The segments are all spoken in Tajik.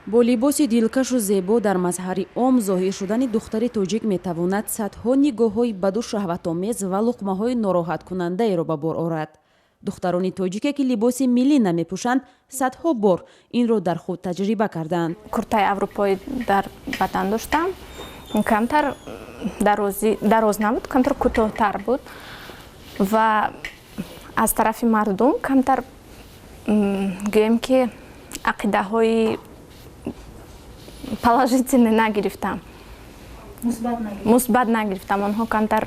Бо либоси дилкашу зебо дар мазҳари ом зоҳир шудани духтари тоҷик метавонад садҳо нигоҳҳои баду шаҳватомез ва луқмаҳои нороҳаткунандаеро ба бор орад. Духтарони тоҷике, ки либоси миллӣ намепӯшанд, садҳо бор инро дар худ таҷриба кардаанд. Куртаи аврупоӣ дар бадан доштам, камтар дароз набуд, камтар кӯтоҳтар буд ва аз тарафи мардум камтар, гӯем ки, ақидаҳои положительный нагирифтам, мусбат нагирифтам. Онҳо камтар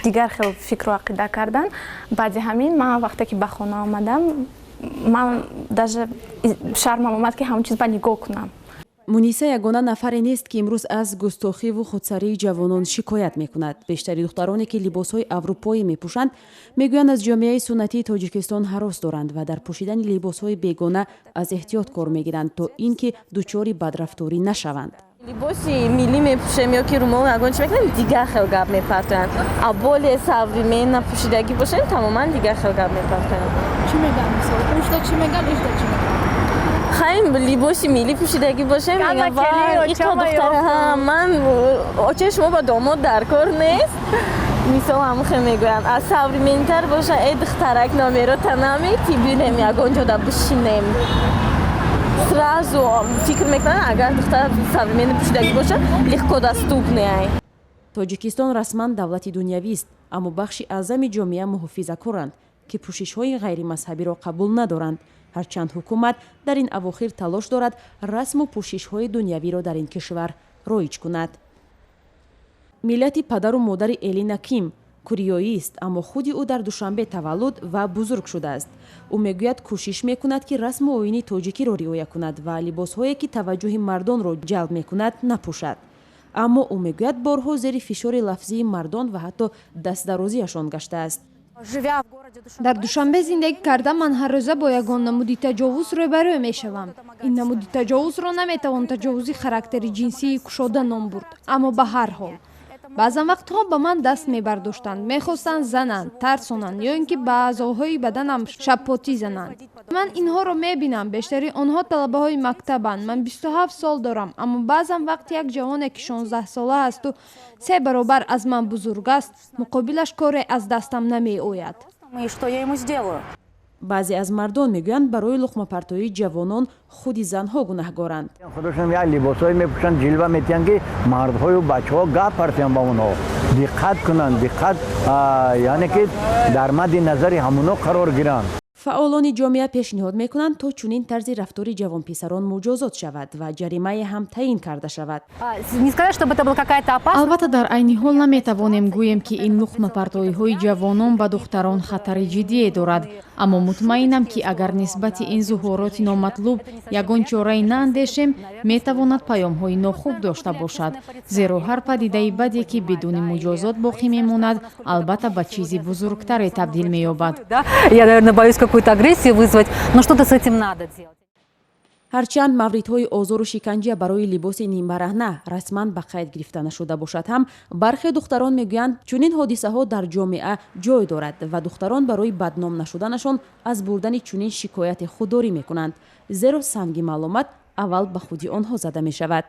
дигар хел фикру ақида карданд. Баъди ҳамин ман вақте ки ба хона омадам, ман даже шармам омад, ки ҳамон чиз ба нигоҳ кунам. Муниса ягона нафаре нест, ки имрӯз аз густохиву худсарии ҷавонон шикоят мекунад. Бештари духтароне, ки либосҳои аврупоӣ мепӯшанд, мегӯянд, аз ҷомеаи суннатии Тоҷикистон ҳарос доранд ва дар пӯшидани либосҳои бегона аз эҳтиёт кор мегиранд, то ин ки дучори бадрафторӣ нашаванд. Либоси миллӣ мепӯшем ё ки румол, ягон чи мекунем, дигар хел гап мепартоянд, а более современно пӯшидагӣ бошем, тамоман дигар хел гап мепартоянд. Чӣ мегӯянд, мисол, ушда чӣ мегӯянд, ишда чӣ мегӯянд? Хайм, либоси миллӣ пӯшидагӣ бошем, мегӯям: "Вай, ито духтара, ман очаи шумо ба домод дар кор нест", мисол, ҳамон хел мегӯянд. А современный тар боша: "Э, духтарак, номерота намети, бирем ягон ҷода бишинем". Сразу фикр мекунанд, агар духтар современный пӯшидагӣ боша, легко доступный. Тоҷикистон расман давлати дунявист, аммо бахши аъзами ҷомеа муҳофизакоранд, ки пӯшишҳои ғайримазҳабиро қабул надоранд. Ҳарчанд ҳукумат дар ин авохир талош дорад расму пӯшишҳои дунявиро дар ин кишвар роиҷ кунад. Миллати падару модари Элина Ким кореоист, аммо худи ӯ дар Душанбе таваллуд ва бузург шудааст. Ӯ мегӯяд, кӯшиш мекунад, ки расму оини тоҷикиро риоя кунад ва либосҳое, ки таваҷҷӯҳи мардонро ҷалб мекунад, напӯшад. Аммо ӯ мегӯяд, борҳо зери фишори лафзии мардон ва ҳатто дастдарозиашон гаштааст. Дар Душанбе зиндагӣ карда, ман ҳаррӯза бо ягон намуди таҷовуз рӯбарӯ мешавам. Ин намуди таҷовузро наметавон таҷовузи характери ҷинсии кушода ном бурд, аммо ба ҳар ҳол баъзан вақтҳо ба ман даст мебардоштанд, мехостанд зананд, тарсонанд ё ин ки ба аъзоҳои баданам шаппотӣ зананд. Ман инҳоро мебинам. Бештари онҳо талабаҳои мактабанд. Ман 27 сол дорам, аммо баъзан вақт як ҷавоне, ки 16-сола асту се баробар аз ман бузург аст, муқобилаш коре аз дастам намеояд. Что я ему сделаю? Баъзе аз мардон мегӯянд, барои луқмапартоии ҷавонон худи занҳо гунаҳгоранд. Худошон як либосҳое мепӯшанд, ҷилва метиҳанд, ки мардҳою бачаҳо гап партиҳанд, ба онҳо диққат кунанд, диққат, яъне ки дар мадди назари ҳамуно қарор гиранд. Фаъолони ҷомеа пешниҳод мекунанд, то чунин тарзи рафтори ҷавонписарон муҷозот шавад ва ҷаримае ҳам таъин карда шавад. Албатта, дар айни ҳол наметавонем гӯем, ки ин луқмапартоиҳои ҷавонон ба духтарон хатари ҷиддие дорад, аммо мутмаинам, ки агар нисбати ин зуҳуроти номатлуб ягон чорае наандешем, метавонад паёмҳои нохуб дошта бошад, зеро ҳар падидаи баде, ки бидуни муҷозот боқӣ мемонад, албатта, ба чизи бузургтаре табдил меёбад. Какую-то агрессию вызвать, но что-то с этим надо делать. Ҳарчанд мавридҳои озору шиканҷа барои либоси нимбараҳна расман ба қайд гирифта нашуда бошад ҳам, бархе духтарон мегӯянд, чунин ҳодисаҳо дар ҷомеа ҷой дорад ва духтарон барои бадном нашуданашон аз бурдани чунин шикояте худдорӣ мекунанд, зеро санги маломат аввал ба худи онҳо зада мешавад.